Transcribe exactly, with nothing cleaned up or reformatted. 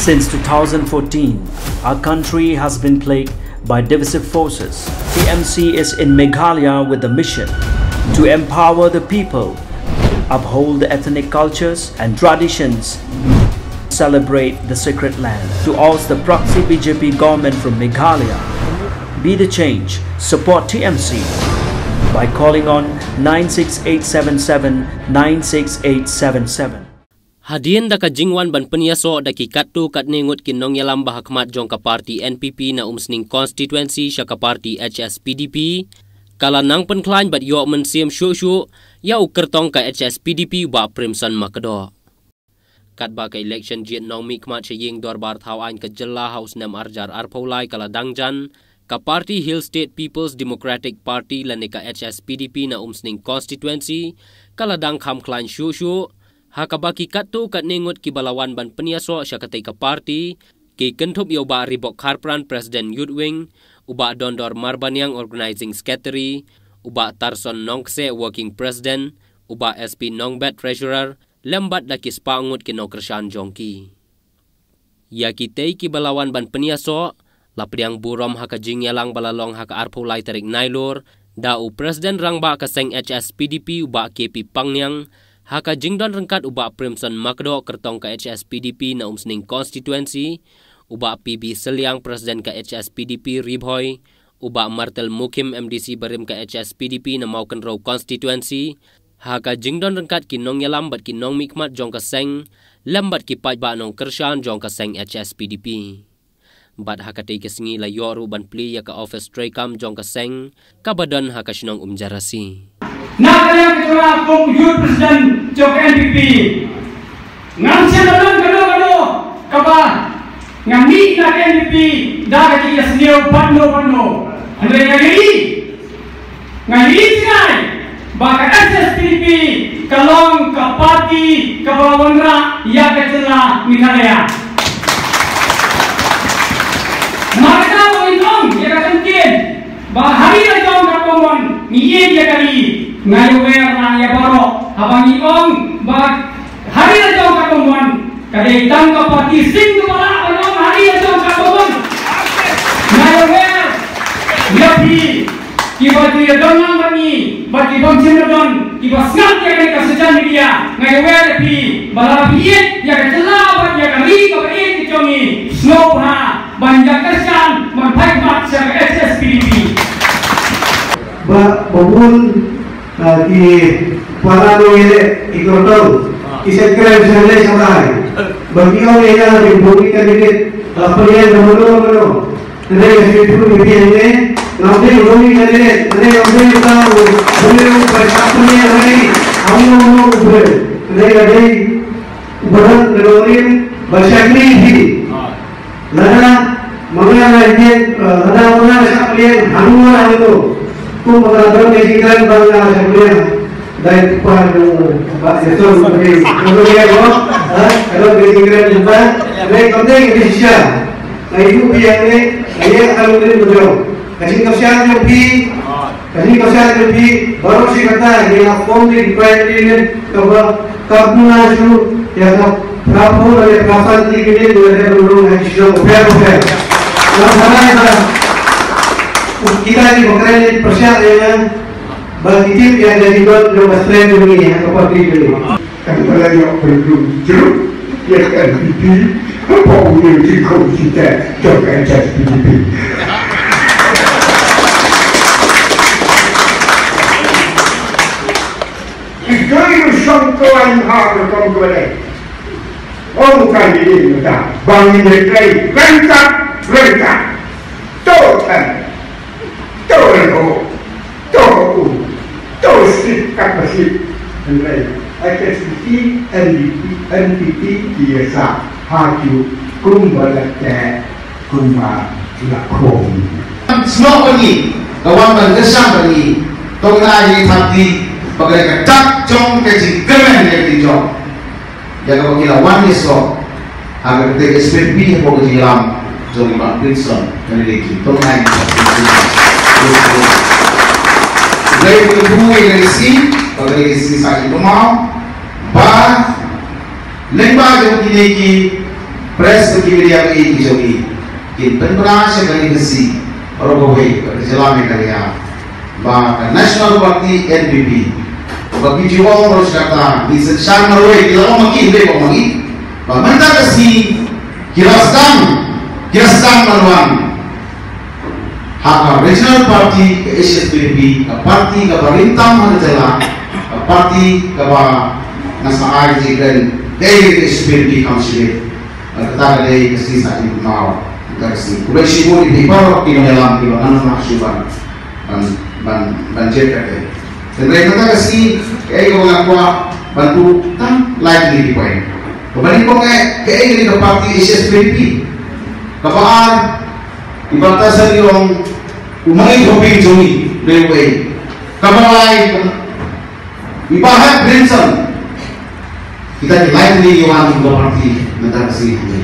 Since two thousand fourteen, our country has been plagued by divisive forces. T M C is in Meghalaya with the mission to empower the people, uphold the ethnic cultures and traditions, celebrate the sacred land. To oust the proxy B J P government from Meghalaya, be the change, support T M C by calling on nine six eight seven seven nine six eight seven seven. Hadien da ka jingwan ban pynïasoh da ki katto katne ngut ki nongïalam ba ha khmat jong ka party N P P na Umsning constituency sha ka party H S P D P, ka la nang pynkhlaiñ bad ïoh mynsiem shuh shuh ïa u kyrtong ka H S P D P Bah Premson Makdoh. Katba ka election jied nongmihkhmat sha ïing dorbar thaw aiñ ka jylla ha u snem arhajar arphew lai ka la dang jan, ka party Hill State People's Democratic Party lane ka H S P D P na Umsning constituency ka la dang kham khlaiñ shuh shuh, ha kaba ki katto katne ngut kiba la wan ban pynïasoh sha katei ka party ki kynthup ïa u Bah Ribok Kharpran, President Youth Wing, u Bah Dondor Marbaniang, Organizing Secretary, u Bah Tarson Nongkse, Working President, u Bah S P Nongbet, Treasurer, lem bad da ki spah ngut ki nongkyrshan jong ki. Ïa kitei kiba la wan ban pynïasoh la pdiang burom ha ka jingïalang ba la long ha ka arphew lai tarik Nailur da u President Rangbah ka seng H S P D P u Bah K P Pangniang, ha ka jingdon ryngkat u Bah Premson Makdoh, kyrtong ka H S P D P na Umsning constituency, u Bah P B Sylliang, President ka H S P D P Ri Bhoi, u Bah Martel Mukhim, M D C barim ka H S P D P na Mawkynrew constituency, ha ka jingdon ryngkat ki nongïalam bad ki nongmihkhmat jong ka seng lem bad ki paidbah nongkyrshan jong ka seng H S P D P. Bad ha katei ka sngi la ïoh ruh ban plie ïa ka office treikam jong ka seng kaba don ha ka shnong Umjarasi. Na ka liang ka jong nga kum u Youth President jong ka N P P, ngam shym la don kano kano kaba nga mih na ka N P P da ka jingïasniew bad no bad no. Hynrei nga ïohi, nga ïohi jngai ba ka H S P D P ka long ka party kaba la wanrah ïa ka jylla Meghalaya. Mar kata ba ngin ong ïa ka kyntien ba ha ri la jong katba mon ngi ïeit ïa ka ri, nga ïawer na ïa baroh haba ngi ong ba ha ri la jong katba mon ka dei tang ka party sing kaba lah ban ong ha ri la jong katba mon. Nga ïawer ïa phi kiba ju ïadon lang bad ngi bad ki bym shym la don, kiba sngap ïa kane ka social media, nga ïawer ïa phi ba lada phi ïeit ïa ka jylla bad ïa ka ri kaba ïeit ka jong ngi, sngewbha ban ïa kyrshan ban phai khmat sha ka H S P D P. Ba, ba bun, ah, ki para nongïaleh, ki kyrtong, ki secretary, secretary, secretary. Ba ki ong ïa nga, ki bun ki candidate, ah, pynïaid ka mano mano. Hynrei nga shu ïathuh ïa phi hangne, ngam dei u bun ki candidate, hynrei ngam dei uta u bun u ba shah pynïaid hangne, ngam dei u bun u briew. Hynrei nga dei u ba don ka nongrim ba shakri ïa phi. Lada ma nga nga ïeng, eh, lada ma nga nga shah pynïeng hangno hangno, kumba nga la don ka jingkren ba nga shah pynïeng. Dei kpa jong u Bah Jason Mukherjee. Ka don ka jingkren jong u Bah, dei kam dei ka shisha. Nga ïathuh ïa phi hangne, nga ïeng ha ka nongrim ba jong. Ka jingkyrshan jong phi, ka jingkyrshan jong phi baroh shi katta, ngi la form ïa ki primary unit kaba, kaba na shu ïa ka phra phew lane phra san tylli ki unit, ngi la dep rung ha ki shnong bapher bapher. Nga tharai ba kita kiba kren ki pyrshah ïa nga ba ki tip ïa ka jingdon jong ka strength jong ngi ha ka party jong ngi. Kan ba la ïoh pynrung jrut ïa ka N P P, hapoh u ïing jingkhun jingteh jong ka H S P D P. Ki dei u shong klaiñ ha ka rukom ka balei. Ong ka ïing mynta ba ngin ïatrei ryngkat ryngkat. To kan. To rynghok, to um, to sip kat ba sip. Hynrei H S P D P, N P P, N P P ki ïasah ha ki kumba la teh, kumba la khum. Snoh bad ngi, ka wan ban kyrshan bad ngi. To ngin ai ïa ki thap kti ba ka dei ka dak jong ka jingkyrmen ka jong. Ïa kaba ki la wan ïasoh ha ka kyrteng S P P hapoh ka jingïalam jong i Bah Premson, kane dei ki tong ai. Blei u kyrkhu ïa kane ka sngi, ba kane ka sngi sa jingkynmaw ba lyngba jong kine ki Press bad ki media ba ïeit ki jong ngi kin pynbna sha ka Khasi baroh kawei bad ka jylla Meghalaya ba ka National Party N P P ba ki ju ong baroh shi katta, ngi synshar marwei, ki la ong ma ki, hynrei ba ma ngi ba mynta ka sngi ki la sdang, ki la sdang ban wan ha ka regional party ka H S P D P, ka party kaba rim tam ha ka jylla, ka party kaba nga sa ai jingkren, dei ka H S P D P kam shim. Kata ka dei ka sngi sah jingkynmaw. Kata ka sngi. Khublei shibun ïa phi baroh ki nongïalam kiba nang sngewbha shuh ban, ban, ban, ban jied kata. Hynrei kata ka sngi, kaei kaba nga kwah ban buh tang lai tylli ki point. Kaba nyngkong eh, kaei kane ka party H S P D P. Kaba ar, i Bah Tasar i ong, u mangi hoping jong ngi, dei uwei. Kaba lai, i Bah Hep Brimson. Kita ki lai tylli ki wan ki party mynta ka sngi hangne.